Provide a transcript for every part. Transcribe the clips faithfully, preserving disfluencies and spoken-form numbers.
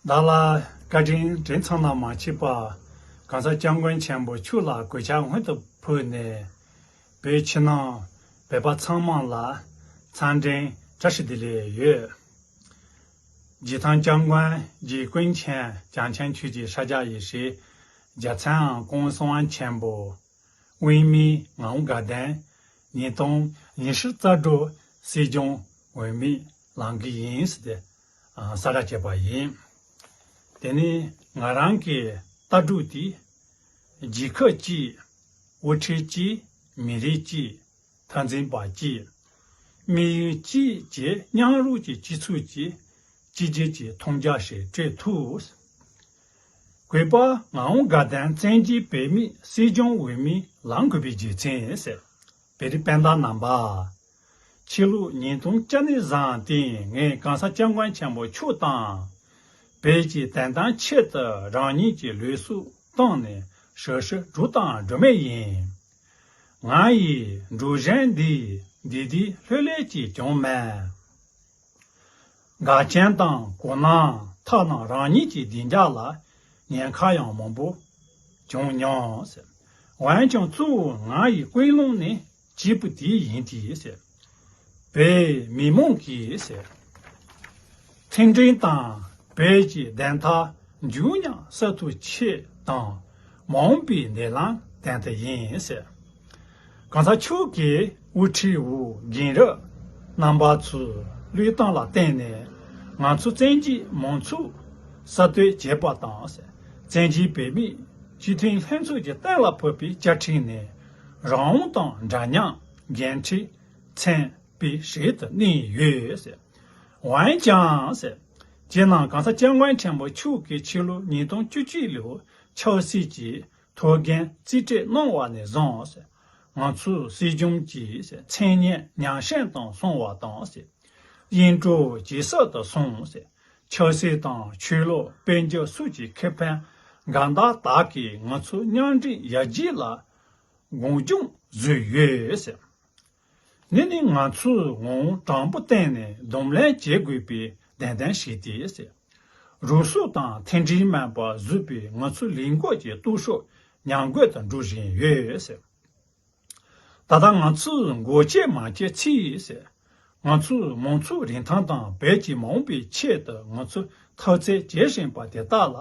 བདག་ལ་བཀའ་དྲིན་དྲན་ཚང་ན་མ་མཆིས་པ། གང་ཟག་སྐྱབས་མགོན་ཆེན་པོ་མཆོག་ལ་གུས་ཕྱག་སྔོན་དུ་ཕུལ་ནས། བོད་ཕྱི་ནང་བོད་པ་ཚང་མ་ལ་འཚམས་འདྲི་བཀྲ་ཤིས་བདེ་ལེགས་ཡོད། རྗེ་ཐང་སྐྱབས་མགོན་རྗེ་ཀུན་མཁྱེན་བྱང་ཆེན་ཆོས་ཀྱི་ཤཱཀྱ་ཡེ་ཤེས་རྒྱལ་མཚན་ཀོང་གསང་བ་ཆེན་པོ་དབུས་མའི་ངག་དབང་དགའ་ལྡན་ཉིས་སྟོང་ཉི་ཤུ་རྩ་དྲུག་སྲིད་སྐྱོང་འོས་མི་ལངས་ཀྱི་ཡིན་ཟེར་ཏེ་གསལ་བསྒྲགས་བྱས་པ་ཡིན། དེ་ནི་ང་རང་གི་ལྟ་གྲུབ་དེ་རྒྱལ་ཁབ་གཅིག་དབུ་ཁྲིད་གཅིག་མི་རིགས་གཅིག་འཐབ་འཛིང་པ་གཅིག་དམིགས་ཡུལ་གཅིག་བཅས་མཉམ་རུབ་ཀྱི་སྤྱི་ཚོགས་ཀྱི་གཅིག་གྱུར་གྱི་མཐོང་རྒྱ་ཞིག་སྤྲོད་ཐུབ། གུས་པ་ངག་དབང་དགའ་ལྡན་བཙན་བྱོལ་བོད་མིའི་སྲིད་སྐྱོང་འོས་མི་ལངས་དགོས་པའི་རྒྱུ་མཚན་ཟེར། བོད་རིགས་སྤུན་ཟླ་རྣམ་པ། ཕྱི་ལོ་ཉིས་སྟོང་བཅུ་གཉིས་ཙམ་སྟེང་ངས་གང་ཟག་སྐྱབས་མགོན་ཆེན་པོ་མཆོག་དང་། བོད་ཀྱི་བདེན་དོན་ཆེད་དུ་རང་ཉིད་ཀྱི་ལུས་སྲོག་བཏང་ནས་ཞབས་ཞུ་གྲུབ་དང་སྒྲུབ་མུས་ཡིན། ང་ཡི་སྒྲུབ་གཞུང་འདི་འདི་འདི་ལྷོད་ལྷོད་ཀྱིས་བྱུང་མེད། འགལ་རྐྱེན་དང་གོ་ན་ཐ་ན་རང་ཉིད་ཀྱི་བདེ་འཇགས་ལ་ཉེན་ཁ་ཡང་མང་པོ་བྱུང་མྱོང་ཟེར། འོན་ཀྱང་གཙོ་བོ་ང་ཡི་ཀུན་སློང་ནི་གཅིག་པུ་དེ་ཡིན་ཏེ་ཟེར། བོད་མི་མང་གིས་ཟེར། མཐུན་སྒྲིལ་དང་བོད་ཀྱི་བདེན་མཐའ་མཇུག་མྱངས་སྲིད་ཐུབ་ཆེད་དང་མ་འོངས་པའི་བདེན་ལམ་བདེན་མཐའ་ཡིན་ཟེར། གང་ཟག་མཆོག་གིས་དབུ་ཁྲིད་འོག་རྒན་རབས་རྣམ་པ་ཚོའི་བློས་གཏོང་ལ་བརྟེན་ནས་ང་ཚོ་བཙན་བྱོལ་མང་ཚོགས་གསར་གཏོད་བྱས་པ་དང་། བཙན་བྱོལ་བོད་མིའི་སྤྱི་མཐུན་ལྷན་ཚོགས་ཀྱིས་གཏན་ལ་ཕབ་པའི་བཅའ་ཁྲིམས་ནི་རང་དབང་དང་འདྲ་མཉམ་འགན་འཁྲི་མཚོན་པའི་ཞིག་ཏུ་གནས་ཡོད་ཟེར། འོན་ཀྱང་ཟེར། དེས་ན་གང་ཟག་སྐྱབས་མགོན་ཆེན་པོ་མཆོག་གིས་ཕྱི་ལོ་ཉིས་སྟོང་བཅུ་གཅིག་ལོར་ཆབ་སྲིད་ཀྱི་ཐུགས་འགན་རྩིས་སྤྲོད་གནང་བ་ནས་བཟུང་ཟེར། ང་ཚོའི་སྲིད་གཞུང་གི་ཟེར་མཚན་སྙན་ཉམས་ཞིབ་དང་སོང་བ་དང་ཟེར། དབྱིན་ཀྲུང་ཇེ་གསར་དུ་སོང་ཟེར། ཆབ་སྲིད་དང་ཆོས་ལུགས་དཔལ་འབྱོར་སོགས་ཀྱི་ཁེ་ཕན་འགལ་ཟླ་དག་གིས་ང་ཚོའི་མཉམ་འབྲེལ་ཡར་རྒྱས་ལ་གངས་ལྗོངས་བཟོས་ཡོད་ཟེར། འདི་ནི་ང་ཚོས་ངོ་བོ་དྲང་པོ་བསྟན་ནས་གདོང་ལེན་བྱེད་དགོས་པའི་བདེན་དོན་ཞིག་སྟེ། རུ་སུ་དང་མཐུན་སྒྲིལ་མེད་པར་བཟོས་པའི་ང་ཚོའི་ལས་འགུལ་གྱི་སྟོབས་ཤུགས་ཉམས་རྒུད་དུ་འགྲོ་བཞིན་ཡོད། ད་ལྟ་ང་ཚོས་འགོག་བྱེད་མ་བྱེད་ཚེ། ང་ཚོའི་མང་གཙོའི་རིན་ཐང་དང་བོད་ཀྱི་མ་འོངས་པའི་ཆེད་དུ་ང་ཚོས་འཐབ་རྩོད་བྱེད་བཞིན་པ་དེ་དག་ལ་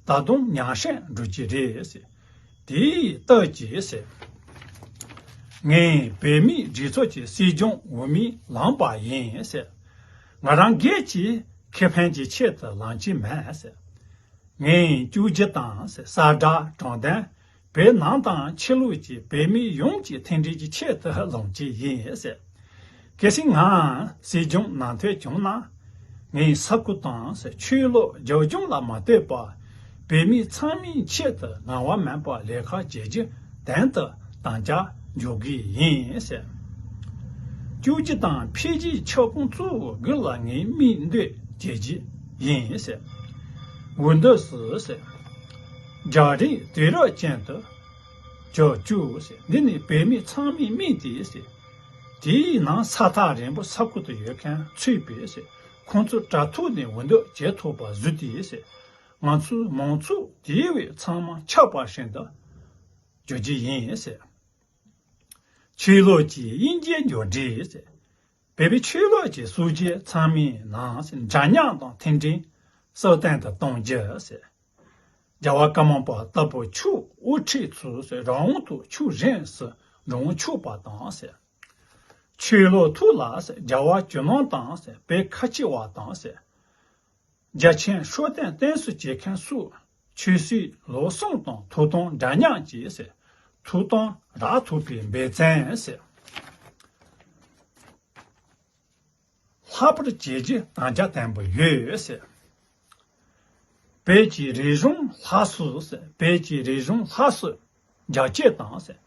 ད་དུང་ཉམས་ཞིབ་འགྲོ་གི་རེད། དེའི་སྟབས་ཀྱིས་ཟེར། ངས་བོད་མིའི་སྒྲིག་འཛུགས་ཀྱི་སྲིད་སྐྱོང་འོས་མི་ལངས་པ་ཡིན་ཟེར། ང་རང་སྒེར་གྱི་ཁེ་ཕན་གྱི་ཆེད་དུ་ལངས་ཀྱི་མེད་ཟེར། ངས་བཅོས་སྒྱུར་དང་ཟེར་གསར་བསྒྲགས་དྲང་བདེན་བོད་ནང་དང་ཕྱི་ལོགས་ཀྱི་བོད་མི་ཡོངས་ཀྱི་མཐུན་སྒྲིལ་གྱི་ཆེད་དུ་ལངས་ཀྱི་ཡིན་ཟེར། གལ་སྲིད་ང་སྲིད་སྐྱོང་ནང་ཐོན་བྱུང་ན། ངའི་ས་ཁུལ་དང་ཆོས་ལུགས་རྒྱབ་ལྗོངས་ལ་མ་ལྟོས་པར་བོད་མི་ཚང་མའི་ཆེད་དུ་ངལ་བ་མེད་པར་ལས་ཀ་བྱེད་རྒྱུ་དོན་དུ་དམ་བཅའ་འཇོག་གི་ཡིན་ཟེར། བཅོས་སྒྱུར་དང་འཕེལ་རྒྱས་ཁྱབ་ཁོངས་གཙོ་བོ་དགུ་ལ་ངས་མིག་ལྟོས་བྱེད་རྒྱུ་ཡིན་ཟེར། འོས་བསྡུ་སུ་ཟེར། རྒྱ་རིགས་དུས་རབས་ཅན་དུ་བསྒྱུར་བཅུག་ཟེར། འདི་ནི་བོད་མི་ཚང་མའི་མིང་སྟེ་ཟེར། དེའི་ནང་ས་ཐག་རིང་པོ་ས་ཁུལ་དུ་ཡོད་མཁན་ཚུད་པས་ཟེར། ཁོང་ཚོ་དྲ་ཐོག་ནས་འོས་བསྡུ་བྱེད་ཐུབ་པ་བཟོས་ཏེ་ཟེར། ང་ཚོའི་མང་ཚོགས་དེ་བས་ཚང་མ་ཆགས་པ་བཞིན་དུ་བསྒྱུར་རྒྱུ་ཡིན་ཟེར། ཆོས་ལུགས་ཀྱི་དབྱེ་འབྱེད་འཇོག་འབྲས་ཟེར། བོད་པའི་ཆོས་ལུགས་ཀྱི་སྲོལ་རྒྱུན་ཚང་མའི་ནང་འདྲ་མཉམ་དང་མཐུན་སྒྲིལ་སྲ་བརྟན་དུ་གཏོང་རྒྱུ་ཟེར། རྒྱལ་བ་ཀརྨ་པ་ལྟ་བུ་ཕྱོགས་དབུ་ཁྲིད་ཚོས་རང་དབང་དུ་ཕྱོགས་རིས་སུ་འགྲོ་ཆོག་པ་དང་ཟེར། ཆོས་ལུགས་ཐོག་ལ་ཟེར་རྒྱལ་བ་ཇོ་ནང་དང་ཟེར་བོད་ཁ་ཆེ་བ་དང་ཟེར། རྒྱལ་ཆེན་བསམ་གཏན་བསྟེན་གསོལ་བྱེད་མཁན་སོགས་ཆོས་སྲིད་ལུགས་གསུམ་དང་ཐོབ་ཐང་འདྲ་མཉམ་གྱི་ཟེར་ཐོབ་ཐང་རག་ཐུབ་པའི་འབད་བརྩོན་ཟེར། ལྷག་པར་བྱེད་རྒྱུ་དམ་བཅའ་བརྟན་པོ་ཡོད་ཟེར། བོད་ཀྱི་རིག་གཞུང་སླར་གསོ་ཟེར། བོད་ཀྱི་རིག་གཞུང་སླར་གསོ་རྒྱ་སྐྱེད་དང་ཟེར།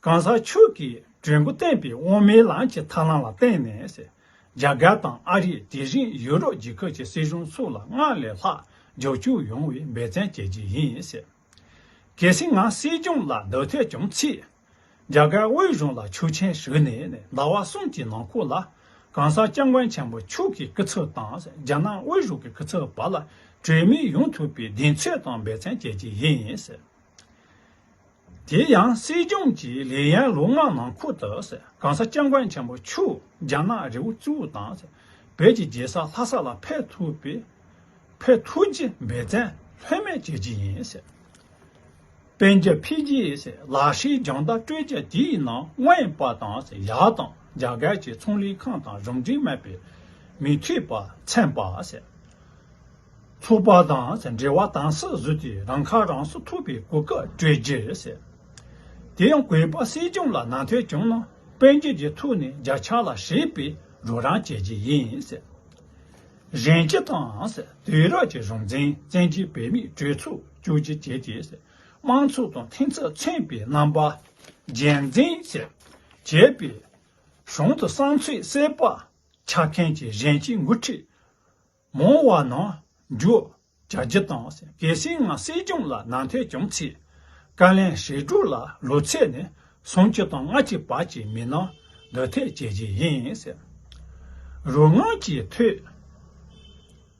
གང་ཟག་མཆོག་གིས་གྲོས་འགོ་བཏོན་པའི་དབུ་མའི་ལམ་གྱི་ཐབས་ལམ་ལ་བརྟེན་ནས་ཟེར། རྒྱ་གར་དང་ཨ་རི་དེ་བཞིན་ཡུ་རོབ་རྒྱལ་ཁབ་ཀྱི་སྲིད་གཞུང་སོགས་ལ་སྔར་ལས་ལྷག་རྒྱབ་སྐྱོར་ཡོང་བའི་འབད་བརྩོན་བྱེད་རྒྱུ་ཡིན་ཟེར། གལ་སྲིད་ང་སྲིད་སྐྱོང་ལ་འདེམས་ཐོན་བྱུང་ཚེ། རྒྱ་གར་དབུས་གཞུང་ལ་ཆོག་མཆན་ཞུས་ནས་ཟླ་བ་གསུམ་གྱི་ནང་འཁོད་ལ། གོང་ས་སྐྱབས་མགོན་ཆེན་པོ་མཆོག་གི་སྐུ་ཚབ་དང་རྒྱ་ནག་དབུས་གཞུང་གི་སྐུ་ཚབ་བར་ལ་གྲོས་མོལ་ཡོང་ཐུབ་པའི་གདེང་ཚོད་དང་འབད་བརྩོན་བྱེད་ཀྱི་ཡིན། དེ་ཡང་སྲིད་སྐྱོང་གི་ལས་ཡུན་ལོ་ལྔ་ནང་ཁུལ་དུ་གོང་ས་སྐྱབས་མགོན་ཆེན་པོ་མཆོག་རྒྱ་ནག་རི་བོ་གཙོ་བོ་དང་བོད་ཀྱི་རྒྱལ་ས་ལྷ་ས་ལ་ཕེབས་ཐུབ་པའི་ཕེབས་ཐུབ་རྒྱུ་འབད་བརྩོན་ལྷོད་མེད་བྱེད་ཀྱི་ཡིན། དཔལ་འབྱོར་འཕེལ་རྒྱས་ལག་ཤེས་སྦྱོང་བརྡར་སྤྲོད་རྒྱུ་དེའི་ནང་དབུས་པ་དང་ཡར་དང་རྒྱ་གར་གྱི་ཚོང་ལས་ཁང་དང་གཞུང་འབྲེལ་མེད་པའི་མི་ཐོན་པ་ཚན་པ། ཚོགས་པ་དང་འབྲེལ་བ་དམ་ཟབ་བཟོས་ཏེ་རང་ཁ་རང་གསོ་ཐུབ་པའི་གོ་སྐབས་སྤྲོད་རྒྱུ། དེ་ཡང་གུས་པ་སྲིད་སྐྱོང་ལ་ནང་ཐོན་བྱུང་ན་དཔལ་འབྱོར་གྱི་ཐོག་ནས་རྒྱ་ཆ་ལ་ཞེད་པའི་རོགས་རམ་བྱེད་རྒྱུ་ཡིན། རིན་སྤྱི་དང་དུས་རབས་ཀྱི་གཞུང་འཛིན་བཙན་བྱོལ་བོད་མིའི་གྲོས་ཚོགས་བཅོས་སྒྱུར་བྱས་ཏེ་དམངས་གཙོ་དང་མཐུན་ཚོགས་མཚོན་པའི་རྣམ་པ་རྒྱུན་འཛིན་བྱས་པའི་གཞུང་དུ་བསམ་ཚུལ་གསལ་པ་ཆགས་མཁན་གྱི་གཞོན་སྐྱེས་འགོ་ཁྲིད་མང་བ་ནང་འཇུག་བྱ་རྒྱུ་དང་། གལ་སྲིད་ང་སྲིད་སྐྱོང་ལ་ནང་འཐེན་བྱུང་ཚེ། བཀའ་བློན་ཞི་ཀྲོའུ་ལ་ལོ་ཚད་ནི་སུམ་ཅུ་དང་ལྔ་བཅུ་བར་གྱི་མི་ནང་འདོན་ཐབས་བྱེད་ཀྱི་ཡིན། རོལ་དབྱངས་ཀྱི་ཐོས་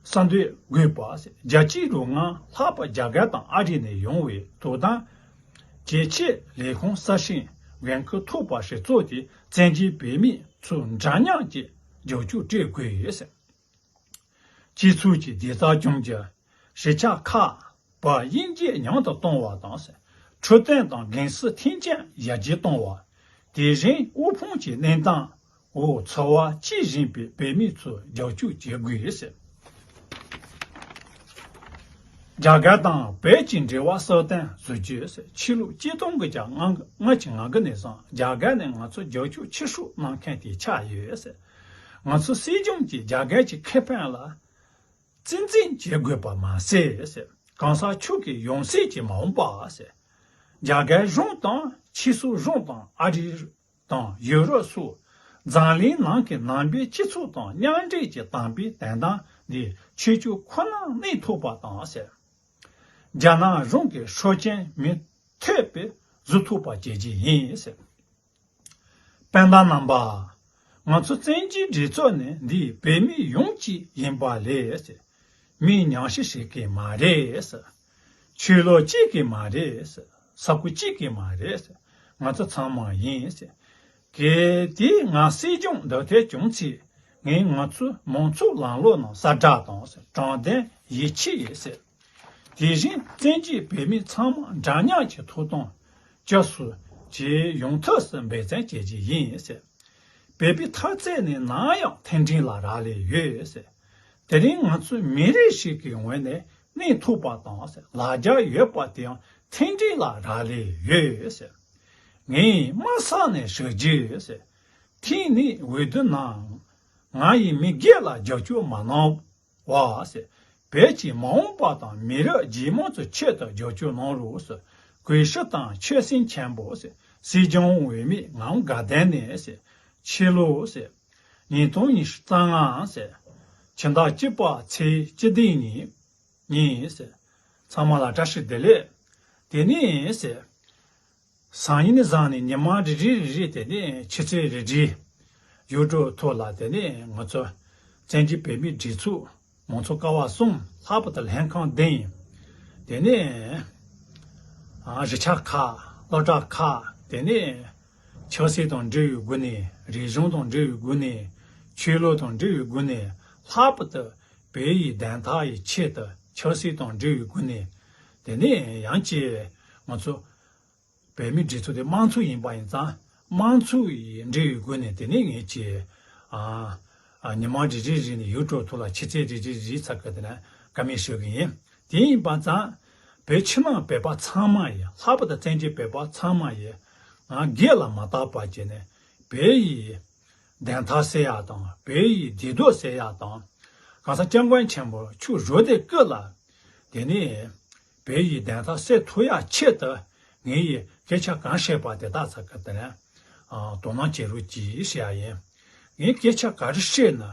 གསར་འདོན་དགོས་པ། རྒྱལ་སྤྱིའི་རོལ་དབྱངས་ལྷག་པར་རྒྱ་གར་དང་ཨ་རི་ནས་ཡོང་བའི་དོ་དམ་གལ་ཆེ་ལས་ཁུངས་གསར་ཤིང་འགན་ཁུར་ཐོབ་པ་ཞིག་གཙོས་ཏེ་བཙན་བྱོལ་བོད་མི་ཚོ་འདྲ་མཉམ་གྱི་རྒྱབ་སྐྱོར་སྤྲད་དགོས། སྤྱི་ཚོགས་ཀྱི་བདེ་རྩ་སྐྱོང་རྒྱུ། གཞིས་ཆགས་ཁག་བར་དབྱེ་འབྱེད་ཉུང་དུ་གཏོང་བ་དང་། འཕྲོད་བསྟེན་དང་རྒན་གསོ་མཐུན་རྐྱེན་ཡར་རྒྱས་གཏོང་བ། དེ་བཞིན་དབུལ་ཕོངས་ཀྱི་གནས་སྟངས་འོག་འཚོ་བ་སྐྱེལ་བཞིན་པའི་བོད་མི་ཚོར་རྒྱབ་སྐྱོར་བྱེད་དགོས། རྒྱ་གར་དང་བོད་ཀྱི་འབྲེལ་བ་སྲ་བརྟན་བཟོ་རྒྱུ། ཕྱི་ལོ་ཆིག་སྟོང་དགུ་བརྒྱ་ལྔ་བཅུ་ང་དགུ་ནས་བཟུང་རྒྱ་གར་ནས་ང་ཚོར་རྒྱབ་སྐྱོར་ཆེ་ཤོས་གནང་མཁན་དེ་ཆགས་ཡོད། ང་ཚོ་སྲིད་སྐྱོང་གིས་རྒྱ་གར་གྱི་ཁེ་ཕན་ལ་གཙིགས་འཛིན་བྱེད་དགོས་པ་མ་ཟད། གོང་ས་མཆོག་གི་ཡང་སྲིད་ཀྱི་མ་འོངས་པ། རྒྱ་གར་གཞུང་དང་ཕྱི་སོག་གཞུང་དང་ཨ་རི་དང་ཡུ་རོབ་སོགས་འཛམ་གླིང་ནང་གི་ནང་པའི་སྤྱི་ཚོགས་དང་མཉམ་འབྲེལ་གྱི་དམ་པའི་དོན་དམ་འདི་ཆོས་ཕྱོགས་ཁོ་ནར་གནས་ཐུབ་པ་དང་། རྒྱ་ནག་གཞུང་གི་ཤུགས་རྐྱེན་མི་ཐེབས་པའི་བཟོ་ཐུབ་པ་བྱེད་ཀྱི་ཡིན། སྤུན་ཟླ་རྣམ་པ། ང་ཚོ་བཙན་བྱོལ་སྒྲིག་འཛུགས་ནི་འདིའི་བོད་མི་ཡོངས་ཀྱི་ཡིན་པ་ལས། མི་ཉུང་ཤས་ཤིག་གི་མ་རེད། ཆོས་ལུགས་གཅིག་གི་མ་རེད། ས་ཁུལ་གཅིག་གི་མ་རེད། ང་ཚོ་ཚང་མ་ཡིན། གལ་ཏེ་ང་སྲིད་སྐྱོང་འདོན་ཐབས་བྱུང་ཚེ། ངས་ང་ཚོའི་མང་གཙོའི་ལམ་ལུགས་རྣམས་གསལ་བསྒྲགས་དང་དྲང་བདེན་ཡིད་ཆེས་ཟེར། དེ་བཞིན་བཙན་བྱོལ་བོད་མི་ཚང་མ་འདྲ་མཉམ་གྱི་ཐོབ་ཐང་སྐྱབས་སུ་མཆི་ཡོང་ཐབས་སུ་འབད་བརྩོན་བྱེད་ཀྱི་ཡིན་ཟེར། བོད་པའི་འཐབ་རྩོད་ནི་ནམ་ཡང་མཐུན་སྒྲིལ་ལ་རག་ལས་ཡོད་ཟེར། དེ་རིང་ང་ཚོ་མི་རིགས་ཤིག་གི་ངོས་ནས་གནས་ཐུབ་པ་དང་ལ་རྒྱ་ཡོད་པ་དེ་ཡང་མཐུན་སྒྲིལ་ལ་རག་ལས་ཡོད་ཟེར། ངས་དམའ་ས་ནས་ཞུ་རྒྱུ་ཟེར། ཐེངས་འདིའི་འོས་བསྡུ་ནང་ང་ཡིས་མི་སྒེར་ལ་རྒྱབ་སྐྱོར་མ་གནང་བ་ཟེར། བོད་ཀྱི་མ་འོངས་པ་དང་མི་རབས་རྗེས་མ་ཚོའི་ཆེད་དུ་རྒྱབ་སྐྱོར་གནང་རོགས་ཟེར། གུས་ཞབས་དང་ཆོད་སེམས་ཆེན་པོ་ཟེར། སྲིད་སྐྱོང་འོས་མི་ངག་དབང་དགའ་ལྡན་ནས་ཟེར། ཕྱི་ལོ་ཟེར། ཉིས་སྟོང་ཉི་ཤུ་རྩ་ལྔ་ཟེར། ཕྱི་ཟླ་བཅུ་པ་ཚེས་བཅུ་བདུན་ཉིན། ཉིན་ཟེར། ཚང་མ་ལ་བཀྲ་ཤིས་བདེ་ལེགས། དེ་ནས་ཟེར། སང་ཉིན་བཟང་ནས་ཉི་མ་རེ་རེ་རེ་རེ་དེ་ནས་ཆུ་ཚོད་རེ་རེ། ཡུ་ཊུབ་ཐོག་ལ་དེ་ནས་ང་ཚོ་བཙན་བྱོལ་བོད་མིའི་སྒྲིག་འཛུགས་མང་གཙོ་ཀ་བ་གསུམ་ལྷག་པར་དུ་ལྷན་ཁང་བདུན། དེ་ནས་ཨ་གཞིས་ཆགས་ཁག་སློབ་གྲྭ་ཁག་དེ་ནས་ཆབ་སྲིད་དང་འབྲེལ་བའི་སྒོ་ནས་རིག་གཞུང་དང་འབྲེལ་བའི་སྒོ་ནས་ཆོས་ལུགས་དང་འབྲེལ་བའི་སྒོ་ནས་ལྷག་པར་དུ་བོད་ཡིག་བདེན་མཐའ་ཡི་ཆེད་དུ་ཆབ་སྲིད་དང་འབྲེལ་བའི་སྒོ་ནས་དེ་ནས་ཡང་ཅིག་ང་ཚོ་བོད་མིའི་སྒྲིག་འཛུགས་དེ་དམངས་གཙོ་ཡིན་པ་ཡིན་ཙང་དམངས་གཙོ་ཡི་འབྲེལ་བའི་སྒོ་ནས་དེ་ནས་ངས་ཀྱིས་ཨ་ཨ་ཉི་མ་རེ་རེ་རེ་ནས་ཡུ་ཊུབ་ཐོག་ལ་ཆུ་ཚོད་རེ་རེ་རེ་ཚར་གི་དེ་ནས་བཀའ་མོལ་ཞུ་གི་ཡིན། དེ་ཡིན་པ་ཙང་བོད་ཕྱི་ནང་བོད་པ་ཚང་མ་ཡིས་ལྷག་པར་དུ་བཙན་བྱོལ་བོད་པ་ཚང་མ་ཡིས་ང་སྒེར་ལ་མ་བལྟ་བ་བྱས་ནས་བོད་ཡི་བདེན་མཐའ་གསལ་ཡག་དང་བོད་ཡི་བདེ་སྡུག་གསལ་ཡག་དང་། གང་ཟག་སྐྱབས་མགོན་ཆེན་པོ་མཆོག་བཞུགས་དེ་སྐུ་ལ། དེ་ནས་བོད་ཡི་བདེན་མཐའ་གསལ་ཐུབ་ཡག་ཆེད་དུ་ངས་ཡི་སྐད་ཆ་གང་བཤད་པ་དེ་དག་ཚ་ཁ་དེ་ནས་དོ་སྣང་བྱེད་རོགས་གྱིས་ཞེས་ཡ་ཡིན། ངས་སྐད་ཆ་ག་རེ་བཤད་ན་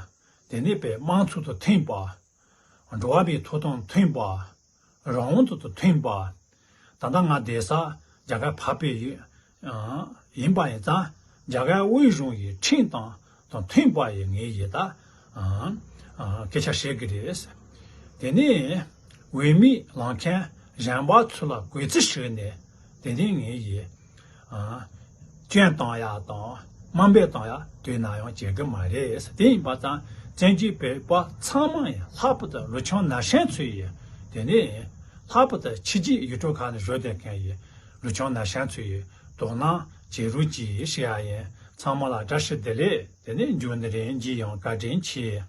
དེ་ནས་བོད་དམངས་གཙོ་དང་མཐུན་པ། འགྲོ་བ་མིའི་ཐོབ་ཐང་མཐུན་པ། རང་དབང་དང་མཐུན་པ། ད་ལྟ་ང་བསྡད་ས་རྒྱ་གར་བར་པའི་ཡིན་ཡིན་པ་ཡིན་ཙང་རྒྱ་གར་དབུས་གཞུང་གི་ཁྲིམས་དང་ དང་མཐུན་པ་ཡི་ངས་ཡི་ད་སྐད་ཆ་བཤད་གི་རེད། དེ་ནས་འོས་མི་ལངས་མཁན་གཞན་པ་ཚོ་ལ་གུས་བརྩི་ཞུས་ནས། དེ་ནས་ངས་ཡི་སྐྱོན་གཏོང་ཡག་དང་དམའ་འབེབས་གཏོང་ཡག་དུས་ན་ཡང་བྱེད་གི་མ་རེད། དེ་ཡིན་པ་དང་བཙན་བྱོལ་བོད་པ་ཚང་མ་ཡང་ལྷག་པར་དུ་ལུ་ཆུང་ན་གཞོན་ཚོ་ཡི། དེ་ནས་ལྷག་པར་དུ་ཕྱི་རྒྱལ་ཡུལ་གྲུ་ཁག་ནས་བཞུགས་བསྡད་མཁན་ཡི་ལུ་ཆུང་ན་གཞོན་ཚོ་ཡི་དོ་སྣང་བྱེད་རོགས་གྱིས་ཞུ་ཡག་ཡིན། ཚང་མ་ལ་བཀྲ་ཤིས་བདེ་ལེགས། དེ་ནས་མཇུག་ནས་རིན་གྱིས་ཡང་བཀའ་དྲིན་ཆེ།